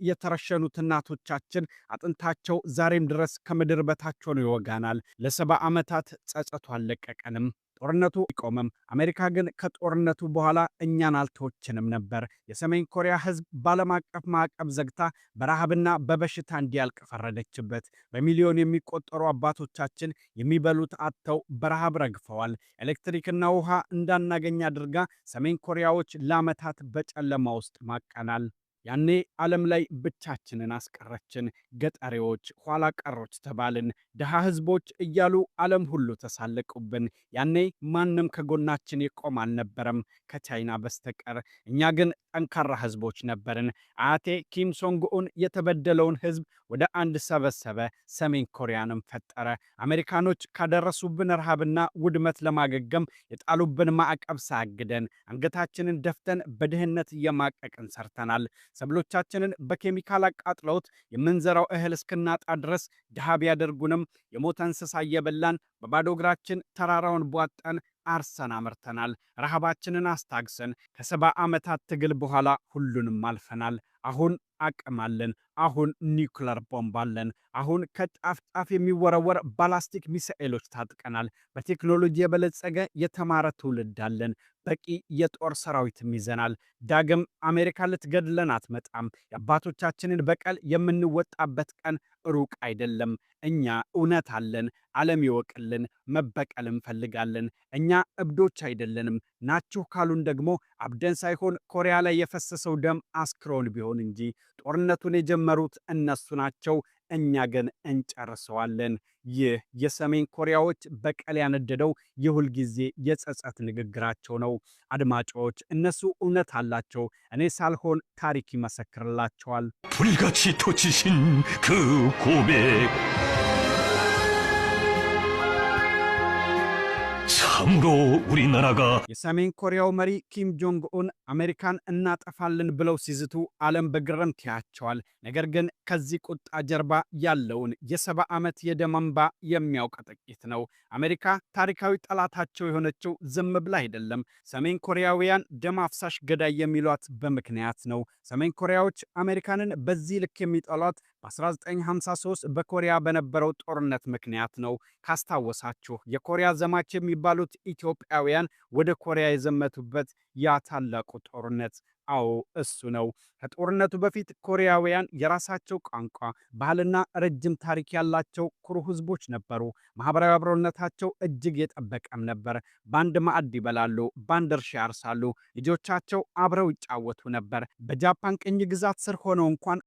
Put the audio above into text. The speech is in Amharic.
የተረሸኑት እናቶቻችን አጥንታቸው ዛሬም ድረስ ከምድር በታች ሆኖ ይወጋናል። ለ70 ዓመታት ጸጸቱ አልለቀቀንም። ጦርነቱ ቢቆምም አሜሪካ ግን ከጦርነቱ በኋላ እኛን አልተወችንም ነበር። የሰሜን ኮሪያ ሕዝብ በዓለም አቀፍ ማዕቀብ ዘግታ በረሃብና በበሽታ እንዲያልቅ ፈረደችበት። በሚሊዮን የሚቆጠሩ አባቶቻችን የሚበሉት አጥተው በረሃብ ረግፈዋል። ኤሌክትሪክና ውሃ እንዳናገኝ አድርጋ ሰሜን ኮሪያዎች ለዓመታት በጨለማ ውስጥ ማቀናል። ያኔ ዓለም ላይ ብቻችንን አስቀረችን። ገጠሬዎች፣ ኋላ ቀሮች ተባልን። ድሃ ህዝቦች እያሉ ዓለም ሁሉ ተሳለቁብን። ያኔ ማንም ከጎናችን የቆመ አልነበረም ከቻይና በስተቀር። እኛ ግን ጠንካራ ህዝቦች ነበርን። አያቴ ኪም ሶንግ ኡን የተበደለውን ህዝብ ወደ አንድ ሰበሰበ፣ ሰሜን ኮሪያንም ፈጠረ። አሜሪካኖች ካደረሱብን ረሃብና ውድመት ለማገገም የጣሉብን ማዕቀብ ሳያግደን አንገታችንን ደፍተን በድህነት እየማቀቅን ሰርተናል። ሰብሎቻችንን በኬሚካል አቃጥለውት የምንዘራው እህል እስክናጣ ድረስ ድሃ ቢያደርጉንም የሞተ እንስሳ እየበላን በባዶ እግራችን ተራራውን ቧጠን አርሰን አምርተናል። ረሃባችንን አስታግሰን ከ70 ዓመታት ትግል በኋላ ሁሉንም አልፈናል። አሁን አቅም አለን። አሁን ኒውክለር ቦምብ አለን። አሁን ከጫፍ ጫፍ የሚወረወር ባላስቲክ ሚሳኤሎች ታጥቀናል። በቴክኖሎጂ የበለጸገ የተማረ ትውልድ አለን። በቂ የጦር ሰራዊትም ይዘናል። ዳግም አሜሪካ ልትገድለን አትመጣም። የአባቶቻችንን በቀል የምንወጣበት ቀን ሩቅ አይደለም። እኛ እውነት አለን። ዓለም ይወቅልን። መበቀል እንፈልጋለን። እኛ እብዶች አይደለንም። ናችሁ ካሉን ደግሞ አብደን ሳይሆን ኮሪያ ላይ የፈሰሰው ደም አስክሮን ቢሆን እንጂ። ጦርነቱን የጀመሩት እነሱ ናቸው። እኛ ግን እንጨርሰዋለን። ይህ የሰሜን ኮሪያዎች በቀል ያነደደው የሁልጊዜ የጸጸት ንግግራቸው ነው። አድማጮች፣ እነሱ እውነት አላቸው። እኔ ሳልሆን ታሪክ ይመሰክርላቸዋል። 불같이 터치신 그 고백 참으로 우리나라가 የሰሜን ኮሪያው መሪ ኪም ጆንግ ኡን አሜሪካን እናጠፋለን ብለው ሲዝቱ ዓለም በግርምት ያያቸዋል። ነገር ግን ከዚህ ቁጣ ጀርባ ያለውን የ70 ዓመት የደም እንባ የሚያውቅ ጥቂት ነው። አሜሪካ ታሪካዊ ጠላታቸው የሆነችው ዝም ብላ አይደለም። ሰሜን ኮሪያውያን ደም አፍሳሽ ገዳይ የሚሏት በምክንያት ነው። ሰሜን ኮሪያዎች አሜሪካንን በዚህ ልክ የሚጠሏት በ1953 በኮሪያ በነበረው ጦርነት ምክንያት ነው። ካስታወሳችሁ የኮሪያ ዘማች የሚባሉት ኢትዮጵያውያን ወደ ኮሪያ የዘመቱበት ያ ታላቁ ጦርነት። አዎ፣ እሱ ነው። ከጦርነቱ በፊት ኮሪያውያን የራሳቸው ቋንቋ፣ ባህልና ረጅም ታሪክ ያላቸው ኩሩ ህዝቦች ነበሩ። ማህበራዊ አብሮነታቸው እጅግ የጠበቀም ነበር። በአንድ ማዕድ ይበላሉ፣ በአንድ እርሻ ያርሳሉ፣ ልጆቻቸው አብረው ይጫወቱ ነበር። በጃፓን ቅኝ ግዛት ስር ሆነው እንኳን